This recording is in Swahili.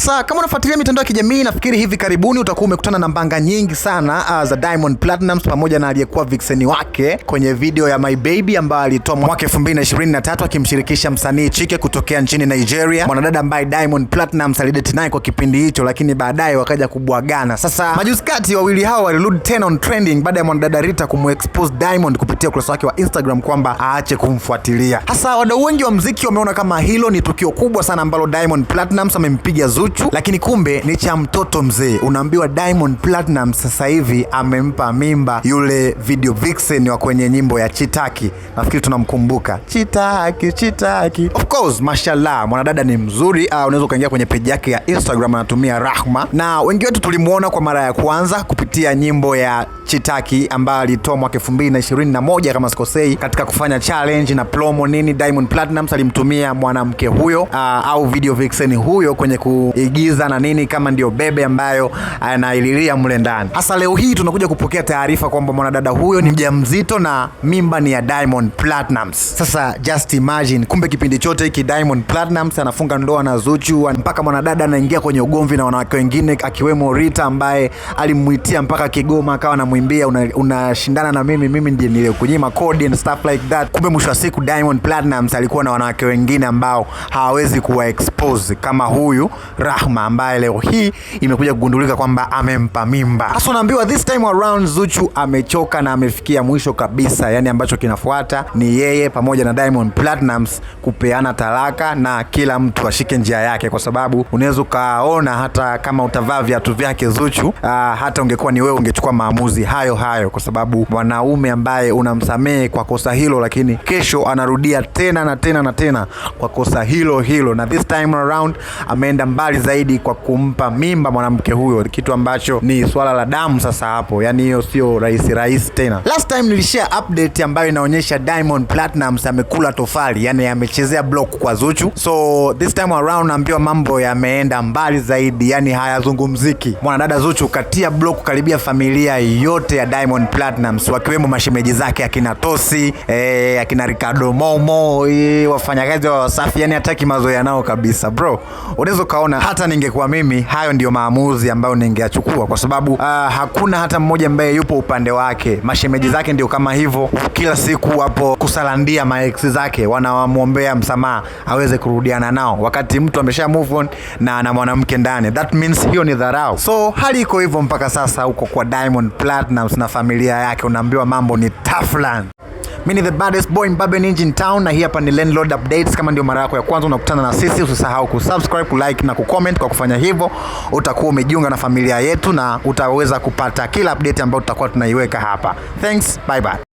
Sasa kama unafuatilia mitandao ya kijamii, nafikiri hivi karibuni utakuwa umekutana na mbanga nyingi sana za Diamond Platnumz pamoja na aliyekuwa vixen wake kwenye video ya My Baby ambayo alitoa mwaka 2023 akimshirikisha msanii Chike kutokea nchini Nigeria, mwanadada ambaye Diamond Platnumz alidate naye kwa kipindi hicho, lakini baadaye wakaja kubwagana. Sasa majuzi kati wawili hao walirudi tena on trending baada ya mwanadada Rita kumuexpose Diamond kupitia ukurasa wake wa Instagram kwamba aache kumfuatilia. Hasa wadau wengi wa mziki wameona kama hilo ni tukio kubwa sana ambalo Diamond Platnumz amempiga Zuchu, lakini kumbe ni cha mtoto mzee. Unaambiwa Diamond Platnumz sasa hivi amempa mimba yule video vixen wa kwenye nyimbo ya Chitaki. Nafikiri tunamkumbuka Chitaki, Chitaki. Of course, mashallah, mwanadada ni mzuri. Unaweza ukaingia kwenye page yake ya Instagram, anatumia Rahma, na wengi wetu tulimuona kwa mara ya kwanza kupitia nyimbo ya Chitaki ambayo alitoa mwaka 2021 kama sikosei, katika kufanya challenge na promo nini. Diamond Platnumz alimtumia mwanamke huyo au video vixen huyo kwenye kuigiza na nini, kama ndio bebe ambayo anaililia mle ndani. Hasa leo hii tunakuja kupokea taarifa kwamba mwanadada huyo ni mjamzito na mimba ni ya Diamond Platnumz. Sasa just imagine, kumbe kipindi chote hiki Diamond Platnumz anafunga ndoa na Zuchu mpaka mwanadada anaingia kwenye ugomvi na wanawake wengine akiwemo Rita ambaye alimuitia mpaka Kigoma akawa anamwimbia unashindana na mimi, mimi ndiye niliyekunyima kodi and stuff like that. Kumbe mwisho wa siku Diamond Platnumz alikuwa na wanawake wengine ambao hawawezi kuwa expose kama huyu Rahma ambaye leo hii imekuja kugundulika kwamba amempa mimba. Sasa unaambiwa this time around Zuchu amechoka na amefikia mwisho kabisa, yani ambacho kinafuata ni yeye pamoja na Diamond Platnumz kupeana talaka na kila mtu ashike njia yake, kwa sababu unaweza ukaona hata kama utavaa viatu vyake Zuchu, hata ungekuwa ni wewe ungechukua maamuzi hayo hayo, kwa sababu mwanaume ambaye unamsamehe kwa kosa hilo, lakini kesho anarudia tena na tena na tena kwa kosa hilo hilo, na this time around ameenda mbali zaidi kwa kumpa mimba mwanamke huyo, kitu ambacho ni swala la damu sasa hapo, yani hiyo sio rahisi rahisi tena. Last time nilishare update ambayo inaonyesha Diamond Platnumz amekula tofali, yani amechezea block kwa Zuchu. So this time around naambiwa mambo yameenda mbali zaidi, yani hayazungumziki. Mwanadada Zuchu katia block karibia familia yote ya Diamond Platnumz, wakiwemo mashemeji zake akina Tosi, akina Ricardo Momo, wafanyakazi wa Wasafi, yani hataki mazoea nao kabisa bro. Unaweza ukaona hata ningekuwa mimi, hayo ndiyo maamuzi ambayo ningeachukua, kwa sababu hakuna hata mmoja ambaye yupo upande wake. Mashemeji zake ndio kama hivyo, kila siku wapo kusalandia maex zake, wanamwombea msamaha aweze kurudiana nao, wakati mtu amesha move on na ana mwanamke ndani. That means hiyo ni dharau. So hali iko hivyo mpaka sasa huko kwa Diamond Platnumz na familia yake, unaambiwa mambo ni tough. Mimi ni the baddest boy Mbabe Ninja in town, na hii hapa ni Landlord Updates. Kama ndio mara yako ya kwanza unakutana na sisi, usisahau kusubscribe, kulike na kucomment. Kwa kufanya hivyo utakuwa umejiunga na familia yetu na utaweza kupata kila update ambayo tutakuwa tunaiweka hapa. Thanks, bye bye.